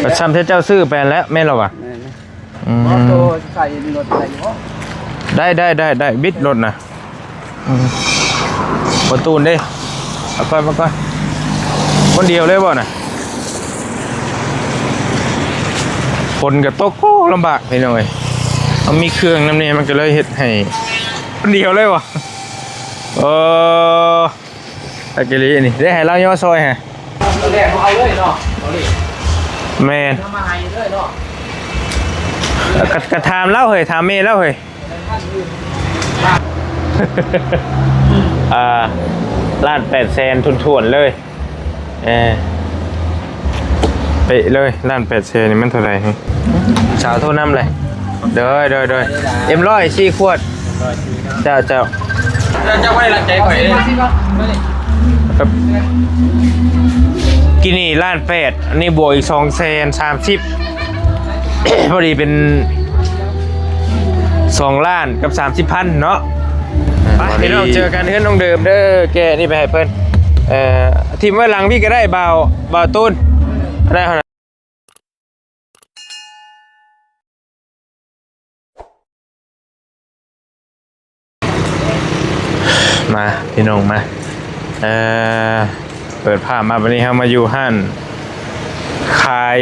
ກໍຊ່ຳທີ່ເຈົ້າຊື້ໄປຫັ້ນແຫຼະ ແມ່ນແລ້ວຫວາ? ແມ່ນ. ອືມ ບໍ່ໂຕໃສ່ລົດໄດ້ຢູ່ບໍ່? ໄດ້ ໄດ້ ໄດ້ ໄດ້ ບິດລົດນະ. ອືມ ປະຕູນເດ້. ເອົາກ່ອນ ມາກ່ອນ. ຄົນດຽວເລີຍບໍ່ນະ? ຝົນກໍຕົກ ໂອ້ ລຳບາກພີ່ນ້ອງເອີຍ. ເຮົາມີເຄື່ອງນຳແດ່ ມັນກໍເລີຍເຮັດໃຫ້ຄົນດຽວເລີຍບໍ່? ເອີ ອາກິລີນີ້ ໄດ້ໃຫ້ລາວຍໍຊ່ອຍຫະ. ຕອນແລກເຮົາເອົາເລີຍເນາະ ເອົາເລີຍ. ແມ່ນ. ເອົາມາໃຫ້ເລີຍເນາະ. ກະ ກະຖາມລາວເຮີ້ຍ ຖາມແມ່ລາວເຮີ້ຍ. ອ່າ ລ້ານແປດແສນຖ້ວນໆເລີຍ. ເອີ ເປະເລີຍ ລ້ານແປດແສນນີ້ມັນເທົ່າໃດ? ສາວໂທນຳເລີຍ. ໂດຍ ໂດຍ ໂດຍ ເອັມຮ້ອຍສີ່ຂວດ. ເຈົ້າ ເຈົ້າ ເຈົ້າ ເຈົ້າບໍ່ໄດ້ລັກໃຈຂ້ອຍເດ້. ກິນນີ້ລ້ານແປດ ອັນນີ້ບວກອີກສອງແສນສາມສິບ ພໍດີເປັນສອງລ້ານກັບສາມສິບພັນເນາະ. ໄປພີ່ນ້ອງ ເຈີກັນເຮືອນນ້ອງເດີມເດີ. ແກະນີ້ໄປໃຫ້ເພິ່ນ ເອີ ຖິ້ມໄວ້ຫຼັງພີ້ກໍໄດ້ ບ່າວ ບ່າວຕູນ ໄດ້. ມາພີ່ນ້ອງມາ ເອີ ເປີດພາບມາ ບັດນີ້ເຮົາມາຢູ່ຮ້ານຂາຍ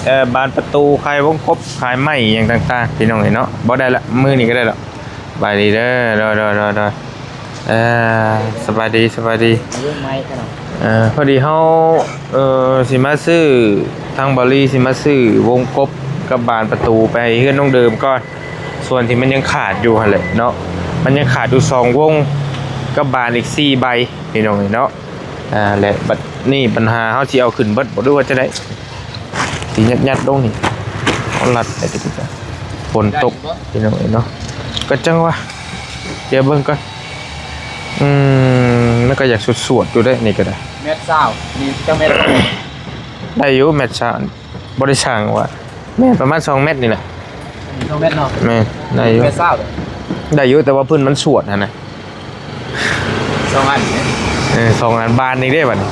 ເອີ ບານປະຕູ ຂາຍວົງກົບ ຂາຍໄມ້ຫຍັງຕ່າງໆ ພີ່ນ້ອງເອີຍເນາະ. ບໍ່ໄດ້ລະ ມື້ນີ້ກໍໄດ້ລະ. ສະບາຍດີເດີ. ໂດຍ ໂດຍ ໂດຍ ໂດຍ. ເອີ ສະບາຍດີ ສະບາຍດີ. ເອີ ພໍດີເຮົາ ເອີ ຊິມາຊື້ ທາງບາລີຊິມາຊື້ວົງກົບກັບບານປະຕູໄປໃຫ້ເຮືອນນ້ອງເດີມກ່ອນ. ສ່ວນທີ່ມັນຍັງຂາດຢູ່ຫັ້ນແຫຼະເນາະ ມັນຍັງຂາດຢູ່ສອງວົງ ກັບບານອີກສີ່ໃບ ພີ່ນ້ອງເອີຍເນາະ. ອ່າ ແລະ ບັດນີ້ບັນຫາເຮົາຊິເອົາຂຶ້ນເບິດບໍ່ ຫຼືວ່າຈະໄດ້ ຊິຍັດໆລົງນີ້ ເອົາລັດໄປຕິດກັນ. ຝົນຕົກ ໄດ້ຢູ່ບໍ່ ພີ່ນ້ອງເອີຍເນາະ. ກໍຈັ່ງວ່າ ດຽວເບິ່ງກ່ອນ. ອືມ ມັນກໍຢາກສວດໆຢູ່ເດ້ ນີ້ກໍໄດ້. ແມັດຊາວ ນີ້ຈັກແມັດ? ໄດ້ຢູ່ ແມັດຊາວ ບໍ່ໄດ້ຊ່າງວ່າ ແມ່ນປະມານສອງແມັດນີ້ແຫຼະ. ສອງແມັດເນາະ. ແມ່ນ ໄດ້ຢູ່ ແມັດຊາວເດ້. ໄດ້ຢູ່ ແຕ່ວ່າພື້ນມັນສວດຫັ້ນນະ. ສອງອັນເດ້. ເອີ ສອງອັນ. ບານອີກເດ້ບັດນີ້.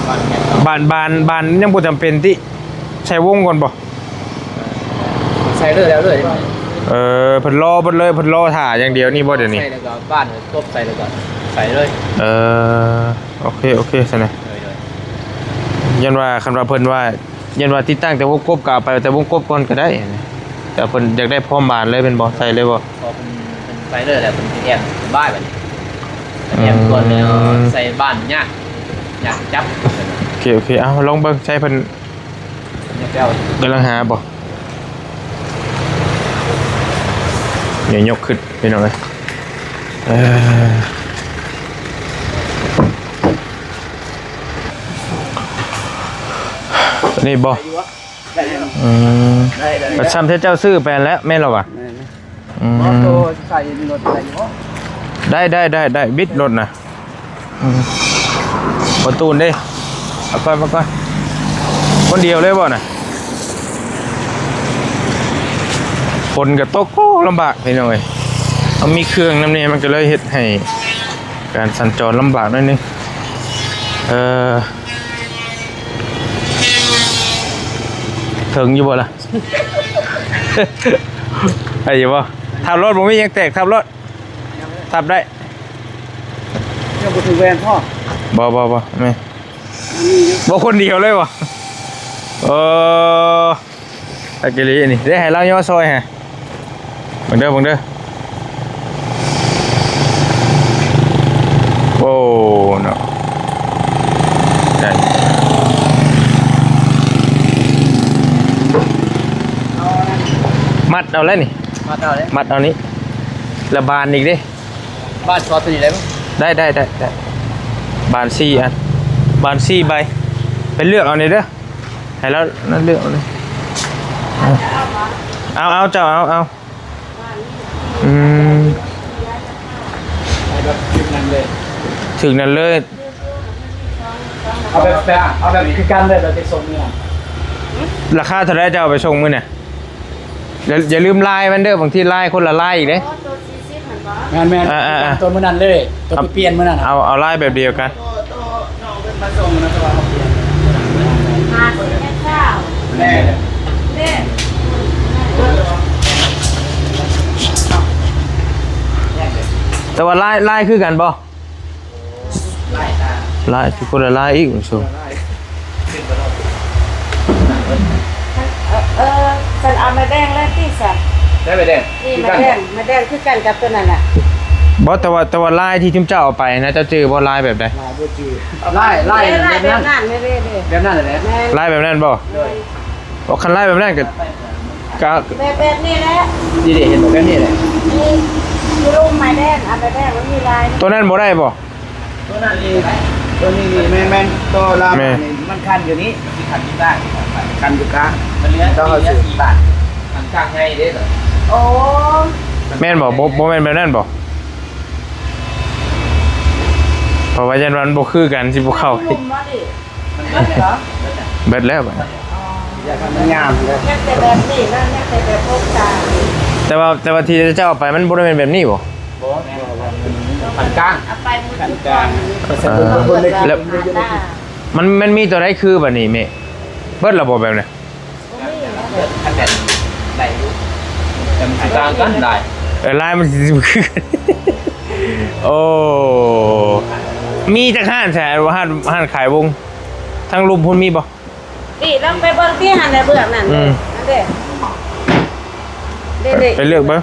ບານແມ່ນເນາະ. ບານ ບານ ບານຍັງບໍ່ຈຳເປັນຕິ ໃສ່ວົງກ່ອນບໍ່? ໃສ່ເລີຍ ແລ້ວເລີຍ. ເອີ ເພິ່ນລໍເບິດເລີຍ ເພິ່ນລໍຖ້າຢ່າງດຽວນີ້ບໍ່ດຽວນີ້? ໃສ່ແລ້ວກໍບານ ຕົບໃສ່ແລ້ວກໍໃສ່ເລີຍ. ເອີ ໂອເຄ ໂອເຄ ຊັ້ນນະ. ໂດຍ ໂດຍ. ຢ້ານວ່າ ຄັນວ່າເພິ່ນວ່າ ຢ້ານວ່າຕິດຕັ້ງແຕ່ວົງກົບ ກໍເອົາໄປແຕ່ວົງກົບກ່ອນກໍໄດ້. ແຕ່ເພິ່ນຢາກໄດ້ພ້ອມບານເລີຍແມ່ນບໍ່? ໃສ່ເລີຍບໍ່? ພໍເພິ່ນ ເພິ່ນໃສ່ເລີຍແລ້ວ ເພິ່ນຊິແອມສະບາຍບັດນີ້. ແອມກ່ອນແລ້ວ ອືມ ໃສ່ບານຍາກ ຍາກຈັບ. ໂອເຄ ໂອເຄ. ເອົາ ລອງເບິ່ງ ໃຊ້ເພິ່ນ ກຳລັງຫາບໍ່? ດຽວຍົກຂຶ້ນ ພີ່ນ້ອງເອີຍ. ເອີ ນີ້ບໍ່? ອືມ ໄດ້ ໄດ້ ກໍຊ່ຳທີ່ເຈົ້າຊື້ໄປຫັ້ນແຫຼະ ແມ່ນແລ້ວຫວາ? ແມ່ນ. ອືມ ບໍ່ໂຕໃສ່ລົດໄດ້ຢູ່ບໍ່? ໄດ້ ໄດ້ ໄດ້ ໄດ້ ບິດລົດນະ. ອືມ ປະຕູນເດ້. ເອົາກ່ອນ ມາກ່ອນ. ຄົນດຽວເລີຍບໍ່ນະ? ຝົນກໍຕົກ ໂອ້ ລຳບາກພີ່ນ້ອງເອີຍ. ເຮົາມີເຄື່ອງນຳແດ່ ມັນກໍເລີຍເຮັດໃຫ້ການສັນຈອນລຳບາກໜ້ອຍໜຶ່ງ. ເອີ ເຖິງຢູ່ບໍ່ລະ? ໄດ້ຢູ່ບໍ່? ທັບລົດ ບໍ່ມີຫຍັງແຕກ ທັບລົດ. ທັບໄດ້. ຍັງບໍ່ຖືກແວ່ນພໍ. ບໍ່ ບໍ່ ບໍ່ ແມ່ນ. ບໍ່ ຄົນດຽວເລີຍບໍ່? ເອີ ອາກິລີນີ້ ໄດ້ໃຫ້ລາວຍໍຊ່ອຍຫະ. ເບິ່ງເດີ ເບິ່ງເດີ. ໂອ້ ເນາະ ໄດ້ ມັດເອົາແລ້ວນີ້ ມັດເອົາເດ້ ມັດເອົານີ້ ລະບານອີກເດ້. ບານຊອດຕົວນີ້ໄດ້ບໍ່? ໄດ້ ໄດ້ ໄດ້ ໄດ້. ບານສີ່ອັນ ບານສີ່ໃບ ໄປເລືອກເອົານີ້ເດີ ໃຫ້ລາວນັ້ນເລືອກເອົາເລີຍ. ເອົາ ເອົາ ເຈົ້າເອົາ ເອົາ. ອືມ ເອົາແບບຖືກນັ້ນເລີຍ ຖືກນັ້ນເລີຍ. ເອົາແບບ ແບບ ເອົາແບບຄືກັນເລີຍ ແບບໄປສົ່ງມື້ນັ້ນ. ລາຄາເທົ່າໃດ ເຈົ້າເອົາໄປສົ່ງມື້ນັ້ນ? ຢ່າ ຢ່າລືມລາຍມັນເດີ ບາງທີລາຍຄົນລະລາຍອີກເດ້. ໂອ້ ໂຕສີ່ສິບຫັ້ນບໍ່? ແມ່ນໆ ອ່າໆໆ ໂຕມື້ນັ້ນເລີຍ ໂຕໄປປ່ຽນມື້ນັ້ນ. ເອົາ ເອົາລາຍແບບດຽວກັນ. ໂຕ ໂຕນ້ອງເພິ່ນມາສົ່ງນະ ແຕ່ວ່າເຮົາປ່ຽນ. ຫ້າສິບເອັດ ຊາວ ແຕ່ວ່າລາຍ ລາຍຄືກັນບໍ່? ລາຍ ຊິຄົນລະລາຍອີກ ເອີ ເອີ ຊັ້ນເອົາມາແດງແລ້ວຕິຊັ້ນ ໄດ້ໃບແດງ ນີ້ມາແດງ ມາແດງຄືກັນກັບຕົວນັ້ນນະ. ບໍ່ ແຕ່ວ່າ ແຕ່ວ່າລາຍທີ່ຈຸມເຈົ້າເອົາໄປນະ ເຈົ້າຈື່ບໍ່? ລາຍແບບໃດ? ລາຍບໍ່ຈື່ ລາຍ ລາຍແບບນັ້ນ ແບບນັ້ນແຫຼະ ແບບນັ້ນແຫຼະ ແມ່ນ ລາຍແບບນັ້ນບໍ່? ໂດຍ ບໍ່ ຄັນລາຍແບບນັ້ນກໍ ກະ ແບບ ແບບນີ້ແຫຼະ ນີ້ເດ້ ເຫັນບໍ່? ແບບນີ້ແຫຼະ ນີ້ ຢູ່ລຸ່ມໄມ້ແດງ ອັນໄມ້ແດງມັນມີລາຍ ຕົວນັ້ນບໍ່ໄດ້ບໍ່? ຕົວນັ້ນນີ້ ຕົວນີ້ນີ້ ແມ່ນ ແມ່ນ ຕົວລາມນີ້ ມັນຄັນຢູ່ນີ້ ຄັນຢູ່ກາງ ຄັນຢູ່ກາງ ມັນເຫຼືອ ຕ້ອງເອົາ ເຫຼືອສີ່ບາດ ຄັນກາງໃຫຍ່ເດ້. ໂອ້ ແມ່ນບໍ່? ບໍ່ ບໍ່ແມ່ນແບບນັ້ນບໍ່? ເພາະວ່າຢ້ານວ່າມັນບໍ່ຄືກັນ ຊິບໍ່ເຂົ້າ ມັນເບິດແລ້ວ ເບິດແລ້ວບາດນີ້ ມັນງາມເດ້ ຍັງແຕ່ແບບນີ້ນະ ຍັງແຕ່ແບບໂຄງສ້າງ ແຕ່ວ່າ ແຕ່ວ່າທີ່ເຈົ້າເອົາໄປ ມັນບໍ່ໄດ້ແມ່ນແບບນີ້ບໍ່? ບໍ່ ຄັນກາງ ເອົາໄປໝົດທຸກຢ່າງ ເອີ ແລ້ວມັນ ມັນມີຕົວໃດຄືບາດນີ້ແມ່? ເບິດແລ້ວບໍ່ແບບນີ້? ຄັນແບບໄດ້ຢູ່ ແຕ່ມັນຊິຕ່າງກັນຫຼາຍ ເອີ ລາຍມັນຊິບໍ່ຄືກັນ ໂອ້ ມີຈັກຮ້ານແທ້? ຮ້ານ ຮ້ານຂາຍວົງ ທາງລຸ່ມພຸ້ນມີບໍ່? ຕິ ລອງໄປເບິ່ງຕິ ຫັ້ນແຫຼະ ເບື້ອງນັ້ນ ອືມ ນັ້ນເດ້ ເດ້ໆ ໄປເລືອກເບິ່ງ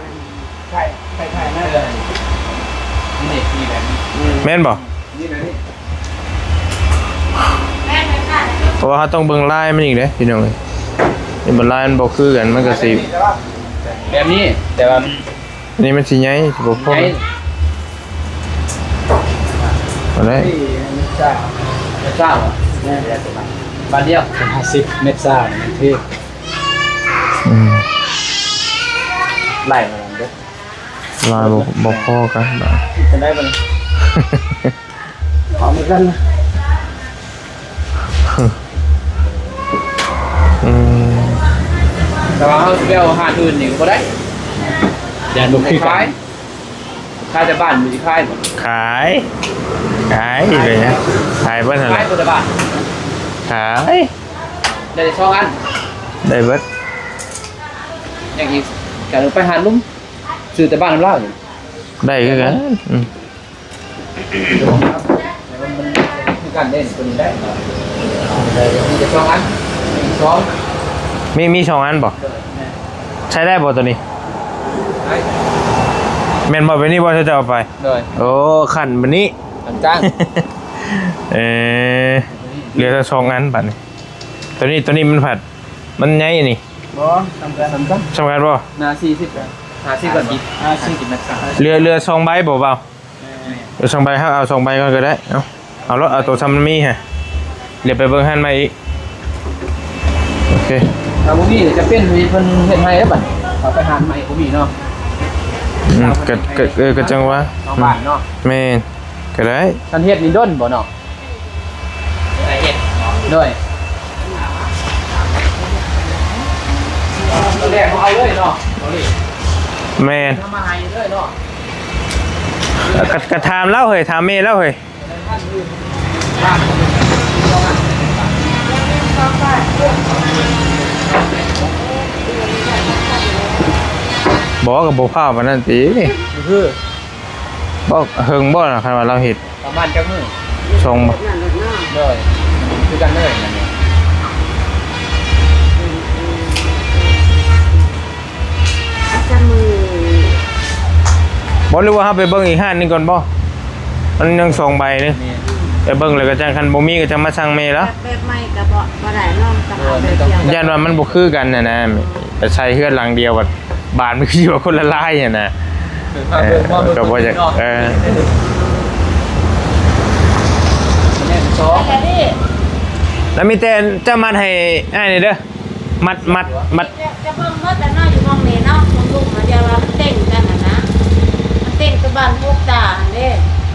ແມ່ນບໍ່? ເພາະວ່າເຮົາຕ້ອງເບິ່ງລາຍມັນອີກເດ້ພີ່ນ້ອງເອີຍ ເຫັນບໍ່? ລາຍມັນບໍ່ຄືກັນ ມັນກໍຊິ ແບບນີ້ ແຕ່ວ່າ ນີ້ມັນຊິໃຫຍ່ ຊິບໍ່ພໍ ໃຫຍ່ ເອົາໄດ້ ເມັດຊາວ ເມັດຊາວ ບາດດຽວ ເປັນຫ້າສິບ ເມັດຊາວ ມັນຖືກ ອືມ ໄລ່ມາເດີ ລາຍບໍ່ ບໍ່ພໍກັນ ເປັນໄດ້ບໍ່ນີ້? ເອົາເໝືອນກັນ ອືມ ແຕ່ວ່າເຮົາຊິໄປເອົາຮ້ານອື່ນນີ້ກໍບໍ່ໄດ້ ຢ້ານບໍ່ຄືກັນ ຂາຍ ຂາຍແຕ່ບ້ານ ມີຂາຍບໍ່? ຂາຍ ຂາຍເລີຍນະ ຂາຍເບິດຫັ້ນແຫຼະ ຂາຍແຕ່ບ້ານ ຂາຍ ໄດ້ສອງອັນ ໄດ້ເບິດ ຍັງອີກ ກະໄປຫາລຸມ ຊື້ແຕ່ບ້ານນຳລາວນີ້ ໄດ້ຄືກັນ ອືມ ຄືກັນເດ້ ຕົວນີ້ໄດ້ ມີແຕ່ສອງອັນ ມີສອງ ມີ ມີສອງອັນບໍ່? ໂດຍ ແມ່ນ ໃຊ້ໄດ້ບໍ່ຕົວນີ້? ໄດ້ ແມ່ນບໍ່? ແບບນີ້ບໍ່ ເຈົ້າເອົາໄປ? ໂດຍ ໂອ້ ຂັ້ນແບບນີ້ ຂັ້ນກາງ ເອີ ເຫຼືອແຕ່ສອງອັນບາດນີ້ ຕົວນີ້ ຕົວນີ້ມັນພັດ ມັນໃຫຍ່ນີ້ ບໍ່ ສ່ຳກັນ ສ່ຳກັນ ສ່ຳກັນບໍ່? ໜ້າສີ່ສິບ ຫ້າສິບ ຫ້າສິບ ເຫຼືອ ເຫຼືອສອງໃບບໍ່ບ່າວ? ເອີ ສອງໃບ ເຮົາເອົາສອງໃບກ່ອນກໍໄດ້ ເອົາ ເອົາໂລດ ເອົາໂຕຊ່ຳມັນມີຫັ້ນ ດຽວໄປເບິ່ງຮ້ານໃໝ່ອີກ ໂອເຄ ຖ້າບໍ່ມີຈະເປັນໃຫ້ເພິ່ນເຮັດໃຫ້ເດ້ບັດນີ້ ເຮົາໄປຮ້ານໃໝ່ບໍ່ມີເນາະ ອືມ ກໍ ກໍ ເອີ ກໍຈັ່ງວ່າ ຊາວບ້ານເນາະ ແມ່ນ ກໍໄດ້ ຄັນເຮັດນີ້ດົນບໍ່ເນາະ? ໂດຍ ຕອນແລກເຮົາເອົາເລີຍເນາະ ເອົາເລີຍ ແມ່ນ ເອົາມາໃຫ້ເລີຍເນາະ ກະ ກະຖາມລາວເຮີ້ຍ ຖາມແມ່ລາວເຮີ້ຍ ບໍ່ ກໍບໍ່ພາວປານນັ້ນຕິ ຄື ບໍ່ເຫິງບໍ່ລະ ຄັນວ່າລາວເຮັດ ປະມານຈັກມື້? ສອງ ໂດຍ ຄືກັນເລີຍ ຈັກມື້ ບໍ່ ຫຼືວ່າເຮົາໄປເບິ່ງອີກຮ້ານໜຶ່ງກ່ອນບໍ່? ມັນຍັງສອງໃບເດ້ ໄປເບິ່ງແລ້ວກໍຈັ່ງ ຄັນບໍ່ມີກໍຈັ່ງມາສັ່ງແມ່ລະ ແບບ ແບບໃໝ່ກໍບໍ່ ບໍ່ໄດ້ເນາະ ຕ້ອງເອົາແບບດຽວ ຢ້ານວ່າມັນບໍ່ຄືກັນຫັ້ນນະ ໄປໃສ່ເຮືອນຫຼັງດຽວ ບາດ ບາດມັນຄືວ່າຄົນລະລາຍຫັ້ນນະ ເອີ ກໍບໍ່ຢາກ ເອີ ແລ້ວມີແຕ່ເຈົ້າມັດໃຫ້ອ້າຍນີ້ເດີ ມັດ ມັດ ມັດ ຈະ ຈະເບິ່ງໝົດແລ້ວເນາະ ຢູ່ໝ່ອງນີ້ເນາະ ໝ່ອງລຸ່ມ ດຽວວ່າມັນເຕັງກັນຫັ້ນນະ ມັນເຕັງກັບບ້ານຫົກຕາຫັ້ນເດ້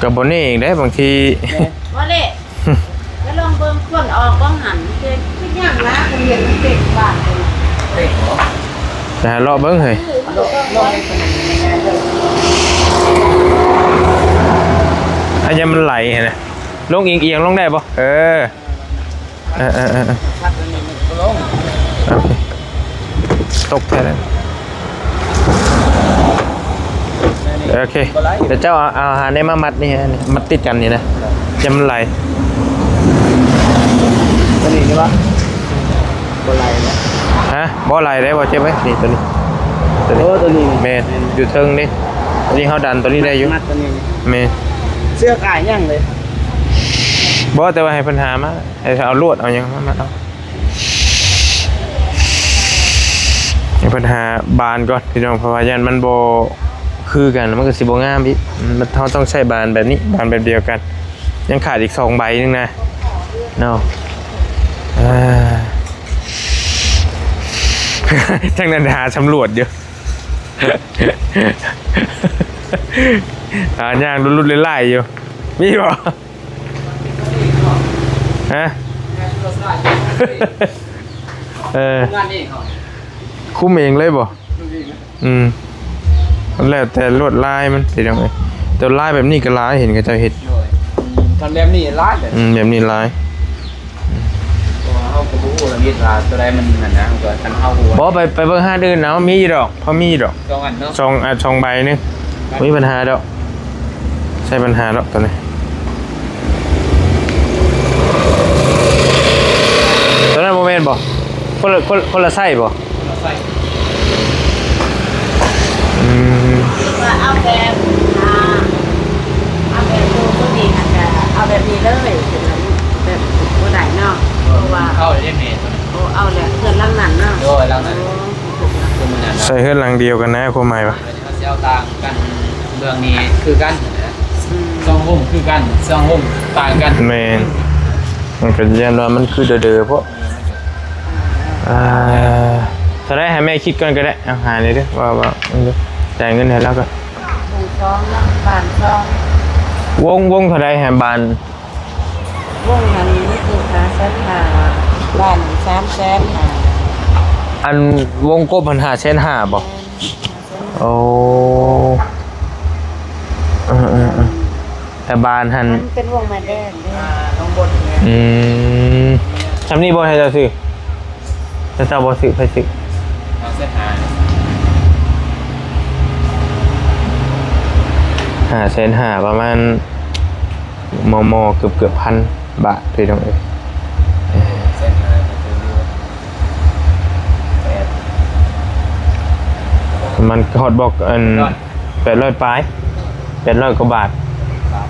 ກໍບໍ່ແນ່ອີກເດ້ ບາງທີ ບໍ່ເດ້ ແລ້ວລອງເບິ່ງຄົນອອກບ້າງຫັ້ນ ເປັນ ເປັນຫຍັງລະ ເພິ່ນເຫັນມັນເຕັກບາດເລີຍ ໄປຫາເລາະເບິ່ງເຮີ້ຍ ອັນນີ້ມັນໄຫຼຫັ້ນນະ ລົງອຽງໆ ລົງໄດ້ບໍ່? ເອີ ເອີ ເອີ ເອີ ເອີ ຄັດອັນນີ້ມັນບໍ່ລົງ ໂອເຄ ຕົກແທ້ແລ້ວ. ໂອເຄ ດຽວເຈົ້າເອົາ ເອົາຫາແນວມາມັດນີ້ ອັນນີ້ມັດຕິດກັນນີ້ນະ ຢ່າມັນໄຫຼ. ຕົວນີ້ນີ້ຫວາ? ບໍ່ໄຫຼນະ. ຮະ? ບໍ່ໄຫຼເດ້ ບໍ່ເຈັບເດ້ ນີ້ ຕົວນີ້ ຕົວນີ້. ໂອ້ ຕົວນີ້ ແມ່ນ ແມ່ນ ຢູ່ເທິງເດ້. ອັນນີ້ເຮົາດັນຕົວນີ້ໄດ້ຢູ່ ມັດຕົວນີ້. ແມ່ນ ເຊືອກອາຍຫຍັງເລີຍ. ບໍ່ ແຕ່ວ່າໃຫ້ເພິ່ນຫາມາ ໃຫ້ເອົາລວດເອົາຫຍັງມາມັດເອົາ. ໃຫ້ເພິ່ນຫາບານກ່ອນພີ່ນ້ອງ ເພາະວ່າຢ້ານມັນບໍ່ຄືກັນ ມັນກໍຊິບໍ່ງາມອີກ. ມັນ ເຮົາຕ້ອງໃຊ້ບານແບບນີ້ ບານແບບດຽວກັນ. ຍັງຂາດອີກສອງໃບໜຶ່ງນະເນາະ. ອ່າ ທາງນັ້ນຫາສຳຫຼວດຢູ່ ອ່າ ຍ່າງລຸດໆຫຼາຍໆຢູ່ ມີບໍ່? ຮະ? ເອີ ງານນີ້ເຮົາ ຄຸມເອງເລີຍບໍ່? ອືມ ມັນແລ້ວແຕ່ລວດລາຍມັນພີ່ນ້ອງເອີຍ. ແຕ່ລາຍແບບນີ້ກໍຫຼາຍ ເຫັນເຂົາເຈົ້າເຮັດ. ໂດຍ ອືມ ຄັນແບບນີ້ຫຼາຍເດ້. ອືມ ແບບນີ້ຫຼາຍ. ເພາະວ່າເຮົາກໍບໍ່ຮູ້ລະອຽດວ່າຕົວໃດມັນນັ້ນນະ ກໍຄັນເຮົາຮູ້ ບໍ່ ໄປ ໄປເບິ່ງຮ້ານອື່ນເອົາ ມີຢູ່ດອກ ພໍມີຢູ່ດອກ. ສອງອັນເນາະ ສອງອັນ ສອງໃບໜຶ່ງ ບໍ່ມີບັນຫາດອກ ໃຊ້ບັນຫາດອກຕົວນີ້. ຕົວນັ້ນບໍ່ແມ່ນບໍ່? ຄົນລະ ຄົນ ຄົນລະໄຊບໍ່? ອືມ ວ່າເອົາແບບ ອ່າ ເອົາແບບໂຕຕົວນີ້ຫັ້ນກະເອົາແບບນີ້ເລີຍ ແບບບໍ່ໄດ້ເນາະ ເພາະວ່າເຂົ້າໄດ້ແມ່ຕົວນັ້ນ. ໂອ້ ເອົາແລ້ວເຮືອນຫຼັງນັ້ນເນາະ. ໂດຍ ຫຼັງນັ້ນ ໂອ້ ໃສ່ເຮືອນຫຼັງດຽວກັນນະ ຄວາມໝາຍວ່າ ເຮົາຊິເອົາຕ່າງກັນ ເບື້ອງນີ້ຄືກັນນະ. ອືມ ສອງໂຮງຄືກັນ ສອງໂຮງຕ່າງກັນ. ແມ່ນ ມັນກໍຢ້ານວ່າມັນຄືເດີໆໂພດ. ອ່າ ເທົ່າໃດໃຫ້ແມ່ຄິດກ່ອນກໍໄດ້. ເອົາຫານີ້ເດີ ວ່າ ວ່າ ເບິ່ງດູ ຈ່າຍເງິນໃຫ້ລາວກ່ອນ. ວົງສອງເນາະ ບານສອງ ວົງ ວົງເທົ່າໃດໃຫ້ບານ? ວົງຫັ້ນມີຢູ່ຫ້າແສນຫ້າ ບານສາມແສນຫ້າ. ອັນວົງກົບຫັ້ນຫ້າແສນຫ້າບໍ່? ແມ່ນ ຫ້າແສນຫ້າ. ໂອ້ ເອີໆໆ ແຕ່ບານຫັ້ນ ມັນເປັນວົງໄມ້ແດງເດ້. ອືມ ຊ່ຳນີ້ບໍ່ໃຫ້ເຈົ້າຊື້? ແຕ່ເຈົ້າບໍ່ຊື້ ໃຜຊື້? ຫ້າແສນຫ້າ ຫ້າແສນຫ້າ ປະມານມໍ່ໆ ເກືອບໆ ພັນບາດ ພີ່ນ້ອງເອີຍ. ແສນຫ້າ ມັນຮອດບໍ່ ອັນ ແປດຮ້ອຍປາຍ ແປດຮ້ອຍກວ່າບາດ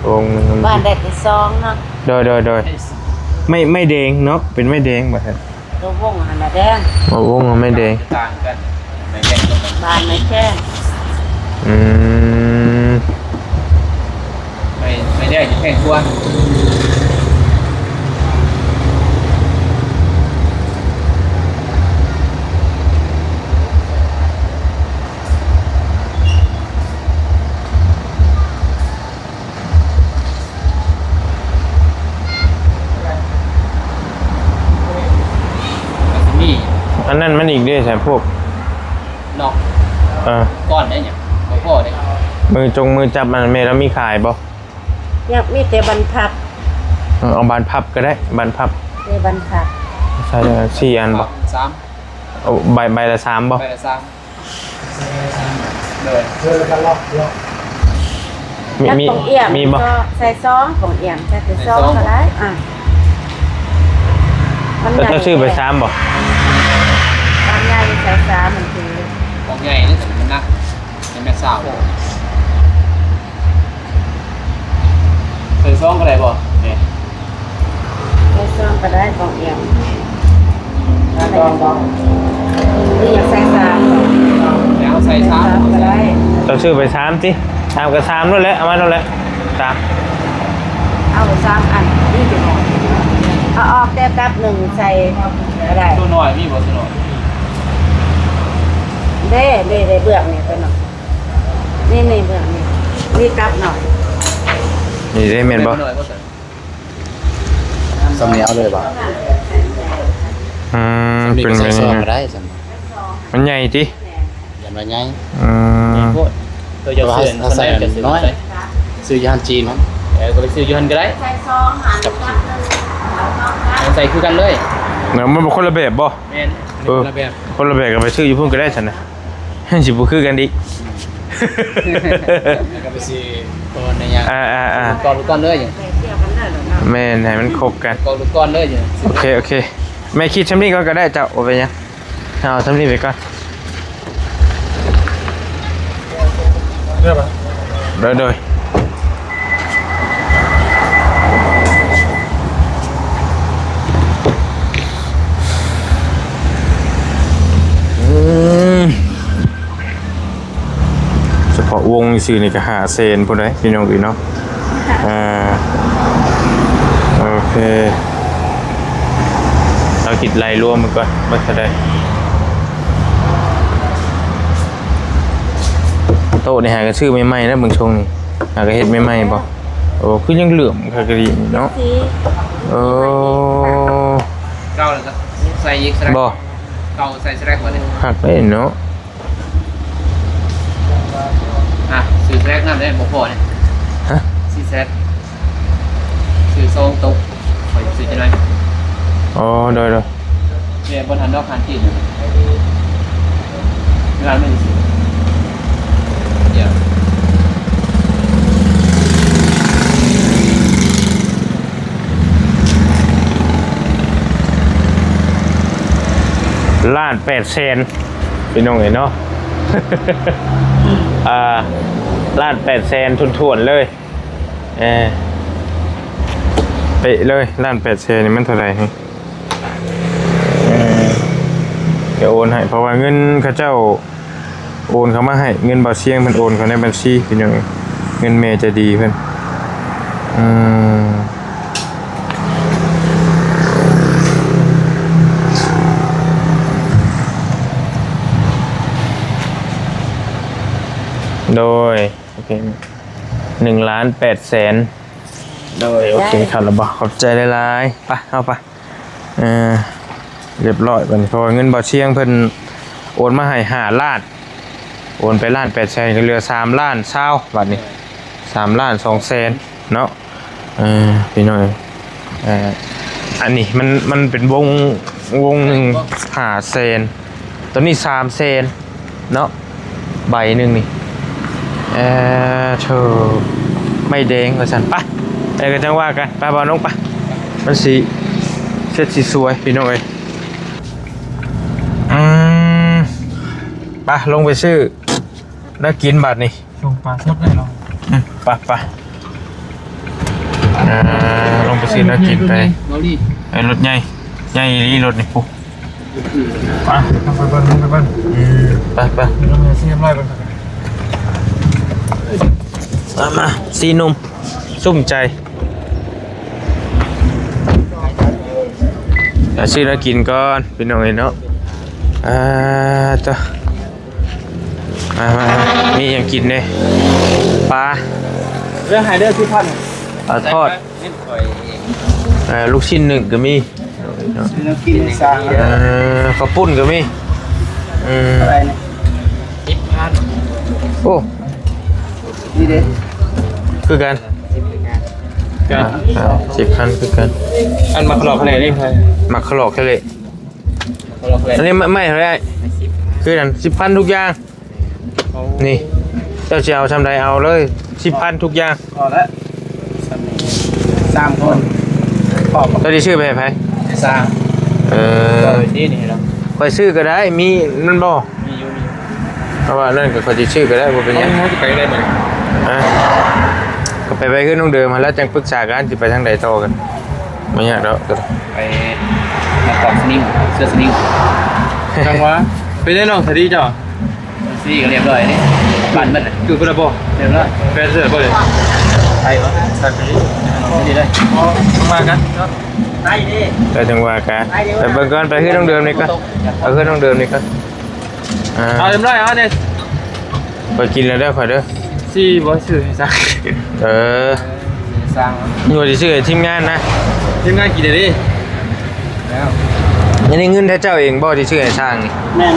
ວົງໜຶ່ງ. ບານໄດ້ແຕ່ສອງເນາະ. ໂດຍໆໆ ໄມ້ ໄມ້ແດງເນາະ ເປັນໄມ້ແດງບໍ່? ໂຕວົງຫັ້ນນະແດງ. ໂອ້ ວົງມັນແມ່ນແດງ. ຕ່າງກັນ ໄມ້ແດງກັບ ບານໄມ້ແຂ້ງ. ອືມ ໄມ້ ໄມ້ແດງຈະແພງກວ່າ. ອັນນັ້ນມັນອີກເດ້ ໃສ່ພວກເນາະ. ເອີ ກ້ອນໄດ້ຫຍັງ ບໍ່ພໍເດ້. ມືຈົງມືຈັບ ອັນແມ່ລາວມີຂາຍບໍ່? ຍັງມີແຕ່ບານພັບ. ເອີ ເອົາບານພັບກໍໄດ້ ບານພັບ. ເອີ ບານພັບ ໃສ່ໄດ້ສີ່ອັນບໍ່? ສາມ. ເອົາໃບ ໃບລະສາມບໍ່? ໃບລະສາມ. ໂດຍ ມີ ມີ ມີບໍ່? ໃສ່ສອງ ປ່ອງອຽມ ໃສ່ແຕ່ສອງກໍໄດ້. ອ່າ ມັນໃຫຍ່ ເຈົ້າຊື້ໄປສາມບໍ່? ປານໃຫຍ່ໃສ່ສາມ ມັນຄື ປ່ອງໃຫຍ່ນີ້ມັນໜັກ ໃສ່ແມັດຊາວ. ໃສ່ຊອງກໍໄດ້ບໍ່? ນີ້ ໃສ່ຊອງກໍໄດ້ ປ່ອງອຽມ. ຊອງບໍ່? ຫຼືຢາກໃສ່ຊາມບໍ່? ແລ້ວໃສ່ຊາມກໍໄດ້. ເຈົ້າຊື້ໄປຊາມຕິ? ຊາມກໍຊາມໂລດແຫຼະ ເອົາມາໂລດແຫຼະ ຊາມ. ເອົາຊາມອັນນີ້ຕິ? ເອົາອອກແຕ່ກັບໜຶ່ງໃສ່ກໍໄດ້. ຕົວນ້ອຍມີບໍ່? ຕົວນ້ອຍ ເດ້ ເດ້ ເດ້ ເບື້ອງນີ້ຕົວນ້ອຍ. ນີ້ ນີ້ເບື້ອງນີ້ ນີ້ກັບເນາະ. ນີ້ເດ້ແມ່ນບໍ່? ສ່ຳນີ້ເອົາເລີຍບໍ່? ອືມ ເປັນໄງ? ໃສ່ຊອງກໍໄດ້ສ່ຳນີ້. ມັນໃຫຍ່ຕິ? ຢ້ານວ່າໃຫຍ່. ອືມ ໂພດ. ເອີ ຢາກຊື້ ເອົາໃສ່ນ້ອຍ ຊື້ຢູ່ຮ້ານຈີນມັນ. ເອີ ກໍໄປຊື້ຢູ່ຫັ້ນກໍໄດ້. ໃສ່ຊອງ ກັບ ໃສ່ຄືກັນເລີຍ. ແລ້ວມັນບໍ່ຄົນລະແບບບໍ່? ແມ່ນ. ເອີ ຄົນລະແບບ ຄົນລະແບບກໍໄປຊື້ຢູ່ພຸ້ນກໍໄດ້ຊັ້ນນະ ມັນຊິບໍ່ຄືກັນອີກ ແລ້ວກໍໄປຊື້ກ່ອນໃນຍາມ ອ່າໆໆ ກ່ອນ ກ່ອນເລີຍ ແມ່ນ ໃຫ້ມັນຄົບກັນ ກ່ອນ ກ່ອນເລີຍ ໂອເຄ ໂອເຄ ແມ່ຄິດຊ່ຳນີ້ກ່ອນກໍໄດ້ເຈົ້າ ບໍ່ເປັນຫຍັງ ເອົາຊ່ຳນີ້ໄປກ່ອນ ໂດຍ ໂດຍ ອືມ ສະເພາະວົງຊື່ນີ້ກໍຫ້າແສນພຸ້ນເດ້ພີ່ນ້ອງເອີຍເນາະ ອ່າ ໂອເຄ ເຮົາຄິດໄລ່ລວມມັນກ່ອນ ເບິດເທົ່າໃດ ໂຕະນີ້ຫາກໍຊື້ໃໝ່ໆນະ ເບິ່ງຊົງນີ້ ຫາກໍເຮັດໃໝ່ໆບໍ່ ໂອ້ ຄືຍັງເຫຼື້ອມຄັກອີ່ຫຼີເນາະ ເອີ ເກົ່າແລ້ວກໍໃສ່ອີກ ບໍ່ ເກົ່າໃສ່ສະແລັກບໍ່ນີ້ ຄັກເດ້ເນາະ ອ່ະ ຊື້ສະແລັກນຳເດ້ ບໍ່ພໍນີ້ ຮະ ຊື້ສະແລັກ ຊື້ສອງໂຕະ ຂ້ອຍຊື້ຈັກໜ່ອຍ ອໍ ໂດຍໆ ແມ່ບໍ່ທັນດອກ ຫານທີ່ ເວລາໜຶ່ງ ດຽວ ລ້ານແປດແສນ ພີ່ນ້ອງເອີຍເນາະ ອ່າ ລ້ານແປດແສນຖ້ວນໆເລີຍ ເອີ ເປະເລີຍ ລ້ານແປດແສນນີ້ມັນເທົ່າໃດ ເອີ ຈະໂອນໃຫ້ ເພາະວ່າເງິນເຂົາເຈົ້າໂອນເຂົ້າມາໃຫ້ ເງິນບ່າວຊຽງເພິ່ນໂອນເຂົ້າໃນບັນຊີ ພີ່ນ້ອງ ເງິນແມ່ໃຈດີເພິ່ນ ອືມ ໂດຍ ໂອເຄ ໜຶ່ງລ້ານແປດແສນ ໂດຍ ໂອເຄ ໄດ້ ຄັບແລ້ວບໍ່? ຂອບໃຈຫຼາຍໆ ໄປ ເຮົາໄປ ເອີ ຮຽບຮ້ອຍບັດນີ້ ເພາະວ່າເງິນບ່າວຊຽງເພິ່ນໂອນມາໃຫ້ຫ້າລ້ານ ໂອນໄປລ້ານແປດແສນ ກໍເຫຼືອສາມລ້ານຊາວ ບັດນີ້ ສາມລ້ານສອງແສນເນາະ ເອີ ພີ່ນ້ອງ ເອີ ອັນນີ້ມັນ ມັນເປັນວົງ ວົງໜຶ່ງຫ້າແສນ ຕົວນີ້ສາມແສນເນາະ ໃບໜຶ່ງນີ້ ເອີ ໂທ້ ໄມ້ແດງວ່າຊັ້ນ ໄປ ແລ້ວກໍຈັ່ງວ່າກັນ ໄປ ບ່າວນົງ ໄປ ມັນຊິເສັດຊິສວຍ ພີ່ນ້ອງເອີຍ ອືມ ໄປ ລົງໄປຊື້ແນວກິນບັດນີ້ ສົ່ງປາສົດໄດ້ເນາະ ອືມ ໄປ ໄປ ເອີ ລົງໄປຊື້ແນວກິນໄປ ເອີ ລົດໃຫຍ່ ໃຫຍ່ອີ່ຫຼີລົດນີ້ ພຸ້ນ ໄປ ໄປເບິ່ງ ໄປເບິ່ງ ອືມ ໄປ ໄປ ເບິ່ງໃຫ້ຮຽບຮ້ອຍເບິ່ງ ມາ ມາ ສີ່ໜຸ່ມ ສຸ້ມໃຈ ອ່າ ຊື້ແນວກິນກ່ອນ ພີ່ນ້ອງເອີຍເນາະ ອ່າ ໂທ້ ມາ ມາ ມາ ມີຫຍັງກິນແດ່? ປາ ເລື່ອງໃຫ້ເດີ ສິບພັນ ປາທອດ ເອີ ລູກຊິ້ນໜຶ້ງກໍມີ ຊື້ແນວກິນໃຫ້ຊ່າງ ເອີ ເຂົ້າປຸ້ນກໍມີ ອືມ ເທົ່າໃດນີ້? ສິບພັນ ໂອ້ ນີ້ເດ້ ຄືກັນ ສິບຄືກັນ ອ່າ ອ່າ ສິບພັນຄືກັນ ອັນໝາກຂະຫຼອກເທົ່າໃດນີ້? ໝາກຂະຫຼອກເທົ່າໃດ? ອັນນີ້ໄມ້ເທົ່າໃດອ້າຍ? ຄືກັນ ສິບພັນທຸກຢ່າງ ນີ້ ເຈົ້າຊິເອົາຊ່ຳໃດເອົາເລີຍ ສິບພັນທຸກຢ່າງ ພໍແລ້ວ ຊ່ຳນີ້ ສາມຄົນ ເຈົ້າຊິຊື້ໄປໃຫ້ໃຜ? ຊ່າງ ເອີ ຂ້ອຍຊື້ກໍໄດ້ ມີນັ້ນບໍ່? ມີຢູ່ ມີຢູ່ ເພາະວ່ານັ້ນກໍຂ້ອຍຊິຊື້ກໍໄດ້ ບໍ່ເປັນຫຍັງ ເຮົາຊິໄປໄດ້ມື້ນີ້ ຮະ ກໍໄປ ໄປເຮືອນນ້ອງເດີມຫັ້ນແລ້ວ ຈັ່ງປຶກສາກັນ ຊິໄປທາງໃດຕໍ່ກັນ ບໍ່ຍາກດອກ ໄປນະຄອນສະໜິງ ເສືອສະໜິງ ຈັ່ງຫວະ ເປັນໄດ໋ນ້ອງສາລີເຈົ້າ? ສາລີກໍຮຽບຮ້ອຍເດ້ ບ້ານເບິດ ຄືເພິ່ນລະບໍ່? ຮຽບຮ້ອຍ ແຟນເສືອບໍ່ເລີຍ ໄປບໍ່? ໄປ ໄປ ໄປເລີຍ ມາກັນເນາະ ໄປເດ້ ໄປຈັ່ງວ່າກັນ ໄປເບິ່ງກ່ອນ ໄປເຮືອນນ້ອງເດີມນີ້ກ່ອນ ໄປເຮືອນນ້ອງເດີມນີ້ກ່ອນ ອ່າ ເອົາຮຽບຮ້ອຍ ເອົາເດ້ ຂ້ອຍກິນແລ້ວເດີ ຂ້ອຍເດີ ຊິບໍ່ຊື້ໃຫ້ຊ່າງ ເອີ ຊ່າງ ຢູ່ຊິຊື້ໃຫ້ທີມງານນະ ທີມງານກິນເດ້ ແລ້ວ ອັນນີ້ເງິນເຈົ້າເອງບໍ່ທີ່ຊື້ໃຫ້ຊ່າງນີ້? ແມ່ນ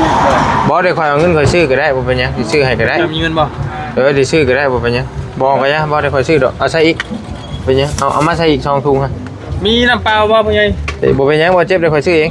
ໆ ບໍ່ ດຽວຂ້ອຍເອົາເງິນຂ້ອຍຊື້ກໍໄດ້ ບໍ່ເປັນຫຍັງ ຊິຊື້ໃຫ້ກໍໄດ້ ເຈົ້າມີເງິນບໍ່? ເອີ ຊິຊື້ກໍໄດ້ ບໍ່ເປັນຫຍັງ ບໍ່ກໍຢ່າ ບໍ່ ດຽວຂ້ອຍຊື້ດອກ ເອົາໃສ່ອີກ ເປັນຫຍັງ ເອົາ ເອົາມາໃສ່ອີກສອງຖົງຫັ້ນ ມີນ້ຳເປົ່າບໍ່ ພໍ່ໃຫຍ່? ເອີ ບໍ່ເປັນຫຍັງ ບໍ່ເຈັບ ດຽວຂ້ອຍຊື້ເອງ.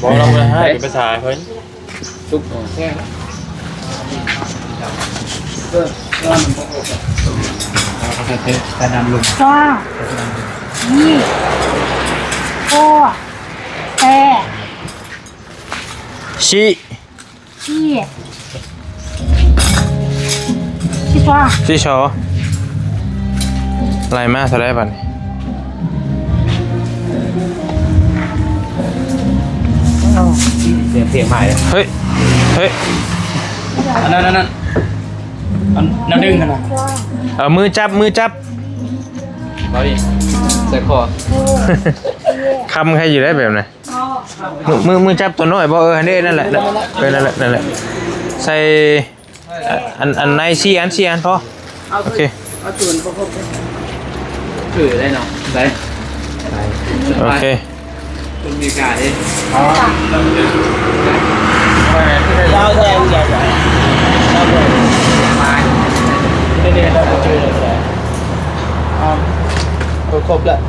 ບໍ່ ລອງເບິ່ງໃຫ້ເປັນພາສາເພິ່ນ. ສຸກແຊງ ເອີ ເອີ ມັນບໍ່ຄົບ ເອີ ການນຳລົງ ຊອ ນີ້ ໂຄ ແປ ຊິ ຊິ ຊິຊອ ຊິຊອ ໄລ່ມາເທົ່າໃດບັດນີ້? ເສຍງ ເສຍງໃໝ່ ເຮີ້ຍ ເຮີ້ຍ ອັນນັ້ນ ອັນນັ້ນ ອັນ ແນວດຶງຫັ້ນນະ ເອົາມືຈັບ ມືຈັບ ເອົານີ້ ໃສ່ຄໍ ຄຳໃຄຢູ່ໄດ໋ແບບນັ້ນ. ມື ມື ມືຈັບຕົວນ້ອຍບໍ່? ເອີ ຫັ້ນເດ້ ນັ້ນແຫຼະ ເອີ ນັ້ນແຫຼະ ນັ້ນແຫຼະ ໃສ່ ອັນ ອັນໃນສີ່ອັນ ສີ່ອັນພໍ ໂອເຄ ເອົາຕົວນີ້ບໍ່ຄົບ ຄືໄດ້ເນາະ ໄດ້ ໂອເຄ ຄົນອາເມລິກາເດ້ ລາວເທົ່າໃດ ລາວເທົ່າໃດ ລາວເທົ່າໃດ ເດ ເດ ລາວບໍ່ຈື່ເລີຍ ເອີ ຄົບແລ້ວ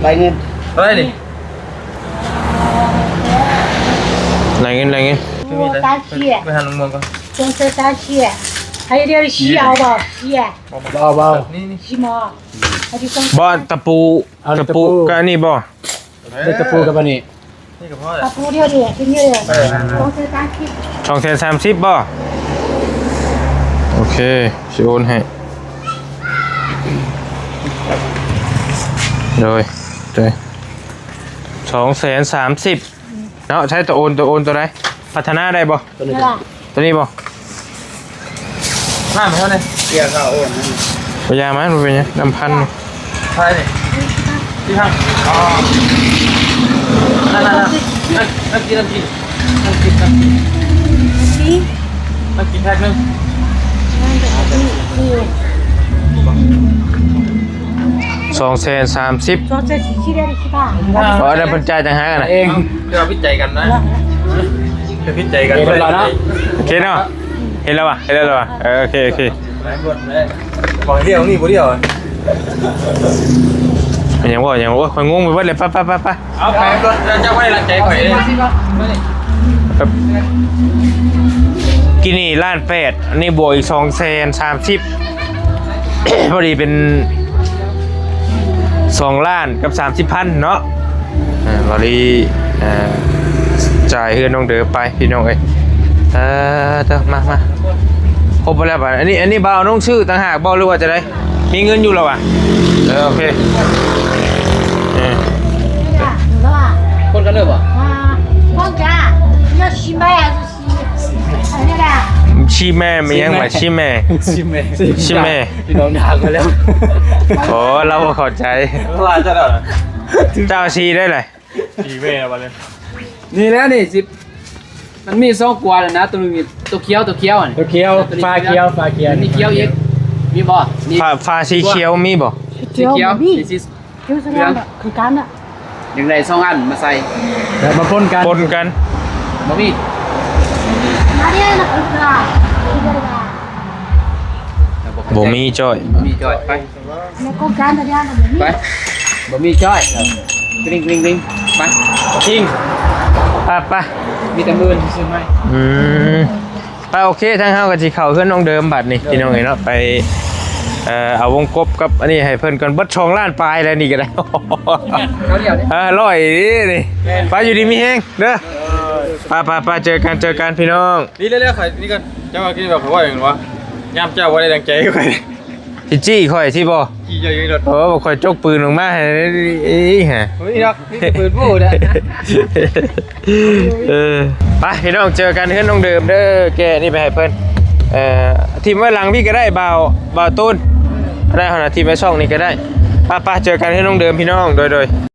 ລາຍເງິນ ເທົ່າໃດນີ້? ລາຍເງິນ ລາຍເງິນ ໂອ້ ຕາເຊຍ ໄປຫາລຸງມ່ວງກ່ອນ ສອງແສນສາມສິບ ໃຫ້ດຽວເຊຍ ເອົາບໍ່ ເຊຍ ບໍ່ ບໍ່ ນີ້ ນີ້ ຊິມາ ອັນນີ້ສອງ ບໍ່ ຕະປູ ເອົາຕະປູ ຕະປູກັບອັນນີ້ບໍ່? ເອີ ຕະປູກັບອັນນີ້ ນີ້ກໍພໍແລ້ວ ຕະປູດຽວນີ້ ຊິມີເລີຍ ເອີ ສອງແສນສາມສິບ ສອງແສນສາມສິບບໍ່? ໂອເຄ ຊິໂອນໃຫ້ ໂດຍ ໂດຍ ສອງແສນສາມສິບ ເນາະ ໃຊ້ໂຕໂອນ ໂຕໂອນໂຕໃດ? ພັດທະນາໄດ້ບໍ່? ໂຕນີ້ບໍ່? ນ້ຳໃຫ້ເຮົາແດ່ ເສຍຄ່າໂອນ ບໍ່ຢ່າມັນ ບໍ່ເປັນຫຍັງ ນ້ຳພັນນີ້ ໃຊ່ນີ້ ທີ່ທາງ ອໍ ນັ້ນໆໆ ນັ້ນ ນັ້ນກິນ ນັ້ນກິນ ນັ້ນກິນ ນັ້ນກິນ ນັ້ນກິນແພັກໜຶ່ງ. ສອງແສນສາມສິບ ສອງແສນສີ່ສິບ ໄດ້ສິບບາດ ອໍ ອັນນັ້ນເພິ່ນຈ່າຍຕ່າງຫາກນະ ເອງ ດຽວຜິດໃຈກັນນະ ດຽວຜິດໃຈກັນ ເອີ ເນາະ ໂອເຄເນາະ ເຫັນແລ້ວວ່າ ເຫັນແລ້ວວ່າ ເອີ ໂອເຄ ໂອເຄ ບອກດຽວນີ້ບໍ່ດຽວ ເປັນຫຍັງບໍ່ ຫຍັງບໍ່ ໂອ້ຍ ຂ້ອຍງົງໄປເບິດເລີຍ ໄປ ໄປ ໄປ ໄປ ເອົາໄປລົດ ເຈົ້າບໍ່ໄດ້ລັງໃຈຂ້ອຍເດ້ ມານີ້ ຄັບ ກິນນີ້ລ້ານແປດ ອັນນີ້ບວກອີກສອງແສນສາມສິບ ພໍດີເປັນສອງລ້ານກັບສາມສິບພັນເນາະ ເອີ ບໍລິ ເອີ ຈ່າຍເຮືອນນ້ອງເດີໄປພີ່ນ້ອງເອີຍ ເອີ ເດີ ມາ ມາ ຄົບແລ້ວບາດ ອັນນີ້ ອັນນີ້ບ່າວນ້ອງຊື້ຕ່າງຫາກບໍ່ ຫຼືວ່າຈັ່ງໃດ? ມີເງິນຢູ່ແລ້ວຫວາ? ເອີ ໂອເຄ ເອີ ຄົນກັນເດີບໍ່? 要西麦还是西，那个？西麦 ມີຫຍັງຫວາ? 西麦 西麦 西麦 ພີ່ນ້ອງດ່າກັນແລ້ວ ໂອ້ ລາວບໍ່ເຂົ້າໃຈ ວ່າຈັ່ງໃດ ເຈົ້າຊິໄດ້ລະ ຊິແວ່ວ່າເລີຍ ນີ້ແຫຼະ ນີ້ຊິ ມັນມີສອງກວດນະ ໂຕໜຶ່ງນີ້ ໂຕຂຽວ ໂຕຂຽວ ໂຕຂຽວ ຝາຂຽວ ຝາຂຽວ ມີຂຽວອີກ ມີບໍ່? ນີ້ ຝາ ຝາສີຂຽວມີບໍ່? ຂຽວ ສີຂຽວ ບໍ່ມີ ນີ້ຊິ ຄືກັນນະ ຢາກໄດ້ສອງອັນມາໃສ່ ແລ້ວມາປົນກັນ ປົນກັນ ບໍ່ມີ ບໍ່ມີຈ້ອຍ ບໍ່ມີຈ້ອຍ ໄປ ໄປ ບໍ່ມີຈ້ອຍ ກຣິ້ງໆໆ ໄປ ຈິງ ໄປໆ ມີແຕ່ມື້ອື່ນຊິຊື້ໃໝ່ ອືມ ໄປ ໂອເຄ ທາງເຮົາກໍຊິເຂົ້າເຮືອນນ້ອງເດີມບັດນີ້ ພີ່ນ້ອງເອີຍເນາະ ໄປ ເອີ ເອົາວົງກົບກັບອັນນີ້ໃຫ້ເພິ່ນກ່ອນ ເບິດສອງລ້ານປາຍແລ້ວນີ້ກໍໄດ້ ເຂົາດຽວນີ້ ເອີ ຮ້ອຍນີ້ ແມ່ນ ໄປ ຢູ່ດີມີແຮງເດີ ເອີ ໄປໆໆ ເຈີກັນ ເຈີກັນ ພີ່ນ້ອງ ນີ້ເລື້ອຍໆ ຂ້ອຍນີ້ກ່ອນ ເຈົ້າວ່າກິນແບບຂ້ອຍວ່າຫຍັງວະ ຍາມເຈົ້າບໍ່ໄດ້ດັ່ງໃຈຂ້ອຍ ຊິຈີ້ຂ້ອຍຊິບໍ່? ຈີ້ເຈົ້າຢູ່ໃນລົດ ໂອ້ ຂ້ອຍຈົກປືນອອກມາໃຫ້ ເອີຍ ຮະ ໂອ້ຍ ດອກ ມີແຕ່ປືນຜູ້ເດ້ ເອີ ໄປ ພີ່ນ້ອງ ເຈີກັນເຮືອນນ້ອງເດີມເດີ ແກະນີ້ໄປໃຫ້ເພິ່ນ ເອີ ຖິ້ມໄວ້ຫຼັງພີ້ກໍໄດ້ ບ່າວ ບ່າວຕູນ ໄດ້ຫັ້ນນະ ຖິ້ມໄວ້ຊ່ອງນີ້ກໍໄດ້ ໄປໆ ເຈີກັນເຮືອນນ້ອງເດີມ ພີ່ນ້ອງ ໂດຍໆ.